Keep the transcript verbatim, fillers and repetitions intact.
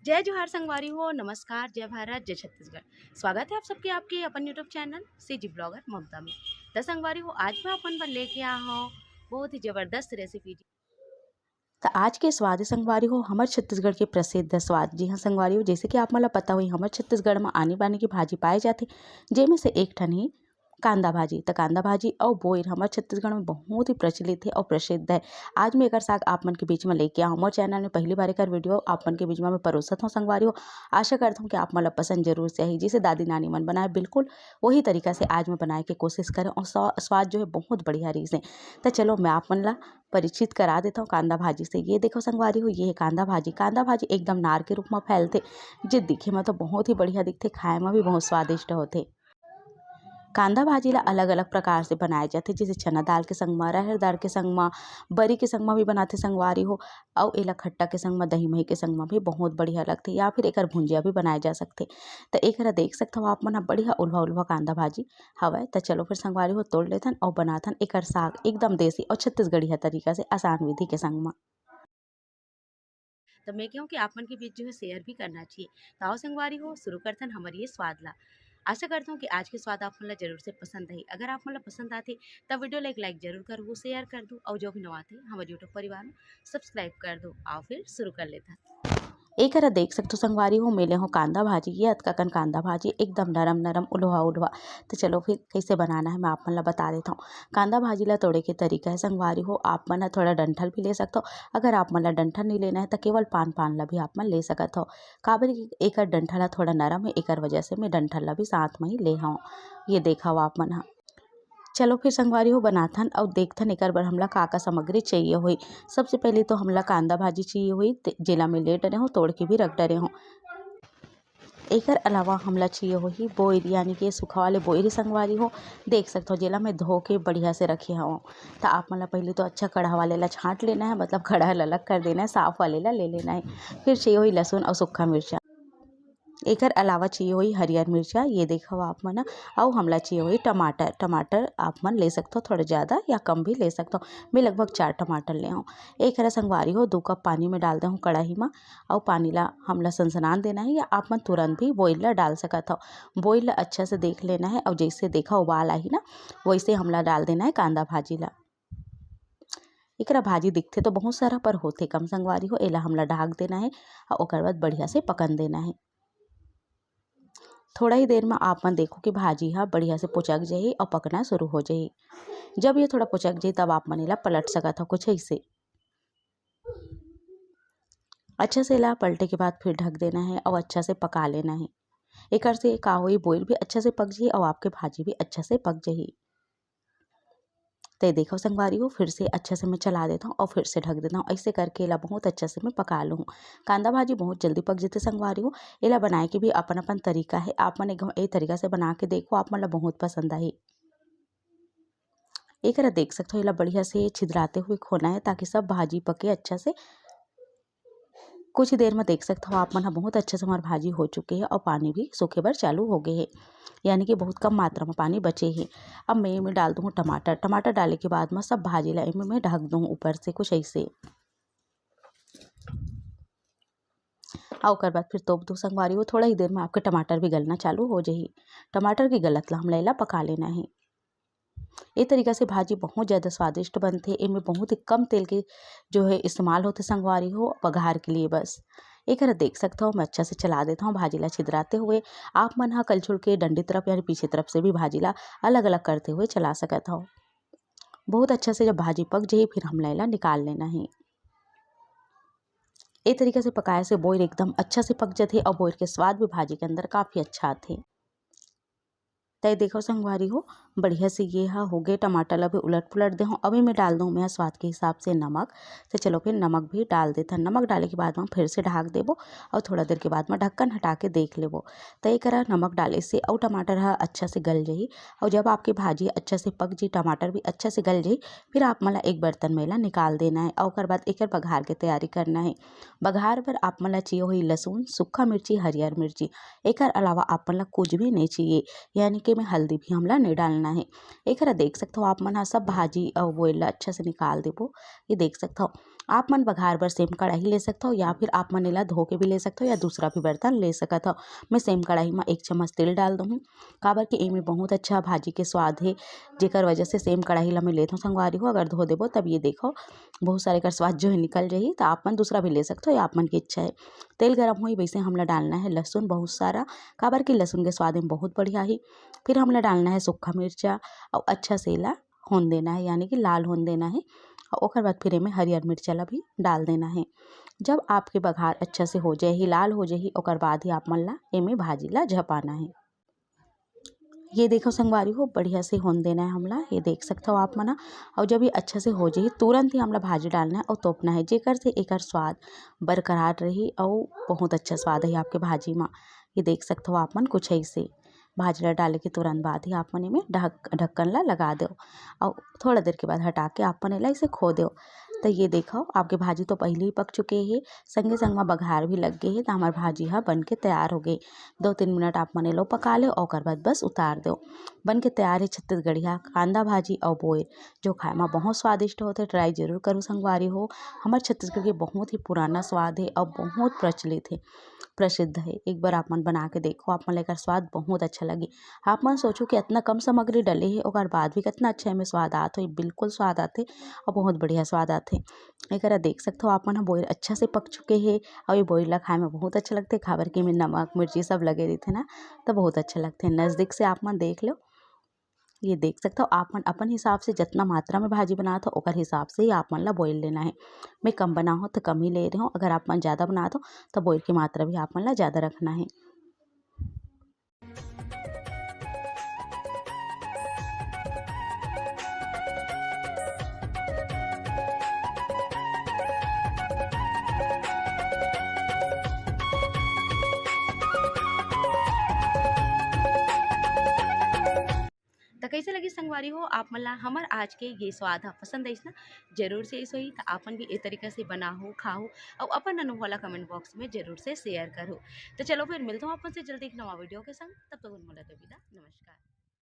जय जोहार संगवारी हो, नमस्कार, जय भारत, जय छत्तीसगढ़। स्वागत है आप सबके आपके अपन YouTube चैनल सीजी ब्लॉगर ममता में। त संगवारी हो, आज मैं अपन बर लेके आ हूँ बहुत ही जबरदस्त रेसिपी। त आज के स्वाद संगवारी हो, हमर छत्तीसगढ़ के प्रसिद्ध स्वाद। जी हाँ संगवारी हो, जैसे कि आप मन ला पता होही, हमर छत्तीसगढ़ म आनी बानी के भाजी पाए जाथे, जेमे से एक ठन ही कांदा भाजी। त कांदा भाजी अउ बोइर हमर छत्तीसगढ़ में बहुत ही प्रचलित हे अउ प्रसिद्ध हे। आज मैं एकर साग आप मन के बीच में लेके आऊँ। मोर चैनल में पहली बार एकर वीडियो आप मन के बीच में मैं परोसत हूँ संगवारी हो। आशा करत हूँ कि आप मन ला पसंद जरूर से आही। जैसे दादी नानी मन बनाए बिल्कुल वही तरीका से आज मैं बनाए के कोशिश करें अउ स्वा-, स्वाद जो है बहुत बढ़िया रहिस हे। त चलो मैं आप मन ला परिचित करा देता हूँ कांदा भाजी से। ये देखो संगवारी हो, ये है कांदा भाजी। कांदा भाजी एकदम नार के रूप में फैलथे, जे दिखे में तो बहुत ही बढ़िया दिखथे, खाए में भी बहुत स्वादिष्ट होथे। कांदा भाजी ला अलग-अलग प्रकार से बनाए जाथे, जैसे चना दाल के संग म, राहेर दाल के संग म, बरी के संग म भी बनाथे संगवारी हो, अउ एला खट्टा के संग म, दही मही के संग म भी बहुत बढ़िया लगथे, या फिर एकर भुंजिया भी बनाए जा सकथे। त एकरा देख सकथव आप मन ह, बढ़िया उल्हा-उल्हा कांदा भाजी हवय। त चलो फिर संगवारी हो, तोड़ लेथन अउ बनाथन एकर साग एकदम देसी अउ छत्तीसगढ़िया तरीका से आसान विधि के संग म। त मैं कहूँ कि आप मन के बीच जो है शेयर भी करना चाहिए। त आओ संगवारी हो, शुरू करथन हमर ये स्वाद ला। आशा करता हूँ कि आज के स्वाद आप मन ला जरूर से पसंद आही। अगर आप मन ला पसंद आथे, त वीडियो ला एक लाइक जरूर करहू, शेयर कर दू, अउ जो भी नवा आथे हमर YouTube परिवार में सब्सक्राइब कर दू। आओ फिर शुरू कर लेथन। एकरा देख सकथो संगवारी हो, मैं ले हूँ कांदा भाजी। ये अतका कन कांदा भाजी एकदम नरम नरम, उल्हा उल्हा। त चलो फिर कैसे बनाना है, मैं आप मन ला बता देता हूँ। कांदा भाजी ला तोड़े के तरीका है संगवारी हो, आप मन ह थोड़ा डंठल भी ले सकथो। अगर आप मन ला डंठल नहीं लेना है, त केवल पान पान ला भी आप मन ले सकत हो। काबर कि एकर डंठल ह थोड़ा नरम है, एकर वजह से मैं डंठल ला भी साथ में ही ले हूँ। ये देखव आप मन ह। चलो फिर संगवारी हो, बनाथन अउ देखथन एकर बर हमला का का सामग्री चाहिए होही। सबसे पहले तो हमला कांदा भाजी चाहिए होही, ते-, जेला मैं ले डरे हूँ, तोड़ के भी रख डरे हूँ। एकर अलावा हमला चाहिए होही बोइर, यानी कि सूखा वाले बोइर संगवारी हो, देख सकथो, जेला मैं धो के बढ़िया से रखे हवं। त आप मन ला पहले तो अच्छा कड़ा वाले ला छांट लेना है, मतलब कड़ा ला अलग कर देना है, साफ वाले ला ले लेना है। फिर चाहिए होही लहसुन अउ सूखा मिर्चा। एकर अलावा चाहिए होही हरियर मिर्चा, ये देखव आप मन ह, अउ हमला चाहिए होही टमाटर। टमाटर आप मन ले सकथव, थोड़ा ज़्यादा या कम भी ले सकथव। मैं लगभग चार टमाटर ले हूँ। एक हरा संगवारी हो, दो कप पानी में डाल दे हूँ कड़ाही में, अउ पानी ला हमला सनसनान देना है, या आप मन तुरंत भी बोइर ला डाल सकत हव। बोइर ला अच्छा से देख लेना है, अउ जैसे देखा उबाल आही ना, वैसे हमला डाल देना है कांदा भाजी ला। एकरा भाजी दिखथे तो बहुत सारा, पर होथे कम संगवारी हो। एला हमला ढाक देना है, अउ ओकर बाद बढ़िया से पकन देना है। थोड़ा ही देर में आप मन देखो कि भाजी हा बढ़िया से पुचक जाही अउ पकना शुरू हो जाही। जब ये थोड़ा पुचक जाही, तब आप मन एला पलट सकत हो कुछ ऐसे। अच्छा से एला पलटे के बाद फिर ढक देना है अउ अच्छा से पका लेना है। एकर से का होही, बोइर भी अच्छा से पक जाही अउ आपके भाजी भी अच्छा से पक जाही। ते देखो संगवारी हो, फिर से अच्छा से मैं चला देता हूँ अउ फिर से ढक देता हूँ। ऐसे करके एला बहुत अच्छा से मैं पका लूँ। कांदा भाजी बहुत जल्दी पक जथे संगवारी हो। एला बनाए के भी अपन अपन तरीका है। आप मन एक घ-, ए तरीका से बना के देखो, आप मन ला बहुत पसंद आही। एकरा देख सकथो, एला बढ़िया से छिदराते हुए खोना है, ताकि सब भाजी पके अच्छा से। कुछ ही देर में देख सकथो आप मन ह, बहुत अच्छा से हमार भाजी हो चुके हे अउ पानी भी सूखे बर चालू हो गए हे, यानी कि बहुत कम मात्रा में पानी बचे हे। अब मैं एमे डाल दूँ टमाटर। टमाटर डाले के बाद में सब भाजी ला एमे मैं ढक दूँ ऊपर से कुछ ऐसे। अउ ओकर बाद फिर तोप दो संगवारी हो, थोड़ा ही देर में आपके टमाटर भी गलना चालू हो जाही। टमाटर के गलत ला हमला एला पका लेना हे। ए तरीका से भाजी बहुत ज़्यादा स्वादिष्ट बनथे। एमे बहुत ही कम तेल के जो है इस्तेमाल होथे संगवारी हो, बघार के लिए बस। एकरा देख सकथव, मैं अच्छा से चला देथव भाजी ला छिदराते हुए। आप मन ह कलछुल के डंडी तरफ यानी पीछे तरफ से भी भाजी ला अलग-अलग करते हुए चला सकत हव। बहुत अच्छा से जब भाजी पक जाही, फिर हमला एला निकाल लेना हे। ए तरीका से पकाए से बोइर एकदम अच्छा से पक जथे अउ बोइर के स्वाद भी भाजी के अंदर काफ़ी अच्छा आथे। तय देखो संगवारी हो, बढ़िया से ये हा हो गए, टमाटर ला भी उलट पुलट दे हूँ। अभी मैं डाल दूँ मैं स्वाद के हिसाब से नमक। तो चलो फिर नमक भी डाल देथन। नमक डाले के बाद में फिर से ढाक देबो और थोड़ा देर के बाद में ढक्कन हटा के देख लेबो। तो एकरा नमक डाले से अउ टमाटर हा अच्छा से गल जाही। और जब आपके भाजी अच्छा से पक जी, टमाटर भी अच्छा से गल जाही, फिर आप मन ला एक बर्तन में ला निकाल देना है और ओकर बाद एकर बघार के तैयारी करना है। बघार बर आप मन ला चाहिए होही लहसुन, सूखा मिर्ची, हरियर मिर्ची। एकर अलावा आप मन ला कुछ भी नहीं चाहिए, यानी कि मैं हल्दी भी हमला नहीं डालना है। एकरा देख सकथो आप मन ह, सब भाजी अउ बोइर ला अच्छा से निकाल देबो। ये देख सकथो, आप मन बघार बर सेम कढ़ाई ले सकथव या फिर आप मन एला धो के भी ले सकथव या दूसरा भी बर्तन ले सकत हव। मैं सेम कढ़ाई म एक चम्मच तेल डाल दूहूँ, काबर कि एमे बहुत अच्छा भाजी के स्वाद हे, जेकर वजह से सेम कढ़ाई ला मैं लेथव संगवारी हो। अगर धो देबो तब ये देखो बहुत सारे एकर स्वाद जो है निकल जाही। तो आप मन दूसरा भी ले सकथव या आप मन की इच्छा है। तेल गरम होही वैसे हमला डालना है लहसुन बहुत सारा, काबर कि लहसुन के स्वाद में बहुत बढ़िया ही। फिर हमला डालना है सूखा मिर्चा और अच्छा से एला होन देना है, यानी कि लाल होन देना है। और ओकर बाद फिर एमे हरियर मिर्चा ला भी डाल देना है। जब आपके बघार अच्छा से हो जाही, लाल हो जाही, ओकर बाद ही आप मन ला एमे भाजी ला झपाना है। ये देखो संगवारी हो, बढ़िया से होन देना है हमला, ये देख सकथव आप मन ह। और जब ये अच्छा से हो जाही, तुरंत ही हमला भाजी डालना है और तोपना है, जेकर से एकर स्वाद बरकरार रही और बहुत अच्छा स्वाद है आपके भाजी मा। ये देख सकथव आप मन कुछ ऐसे भाजी ला डाले के तुरंत बाद ही आप मन एमे ढक-, ढक्कन ला लगा देव और थोड़ा देर के बाद हटा के आप मन एला ऐसे खो देव। तो ये देखो आपके भाजी तो पहले ही पक चुके हे, संगे संग मा बघार भी लग गए हे। तो हमार भाजी हा बन के तैयार हो गए। दो तीन मिनट आप मन एलो पका लेव, ओकर बाद बस उतार देव। बन के तैयार है छत्तीसगढ़िया कांदा भाजी और बोइर, जो खाए मा बहुत स्वादिष्ट होथे। ट्राई जरूर करू संगवारी हो। हमार छत्तीसगढ़ के बहुत ही पुराना स्वाद है और बहुत प्रचलित है, प्रसिद्ध है। एक बार आप मन बना के देखो, आप मन ला एकर स्वाद बहुत अच्छा लगी। आप मन सोचो कि इतना कम सामग्री डले है, ओकर बाद भी कितना अच्छा एमे स्वाद आत हो। बिल्कुल स्वाद आथे और बहुत बढ़िया स्वाद आथे। एकरा देख सकथो आप मन ह, बोइर अच्छा से पक चुके हे और ये बोइर ला खाए में बहुत अच्छा लगथे, काबर कि एमे नमक मिर्ची सब लगे रहिथे ना, तो बहुत अच्छा लगथे। नजदीक से आप मन देख लो, ये देख सकथो आप मन अपन हिसाब से जितना मात्रा में भाजी बनात हो ओकर हिसाब से ही आप मन ला बोइर लेना है। मैं कम बनाहूँ तो कम ही ले रही हूँ, अगर आप मन ज़्यादा बनात हो तो बोइर की मात्रा भी आप मन ला ज़्यादा रखना है। त कइसे लगिस संगवारी हो आप मन ला हमर आज के ये स्वाद ह पसंद आइस ना? जरूर से आइस होही त आप मन भी ए तरीका से बनाहू, खाहू अउ अपन अनुभव ला कमेंट बॉक्स में जरूर से शेयर करहू। त चलो फिर मिलथों आप मन से जल्दी एक नवा वीडियो के संग, तब तक मोला दो विदा, नमस्कार।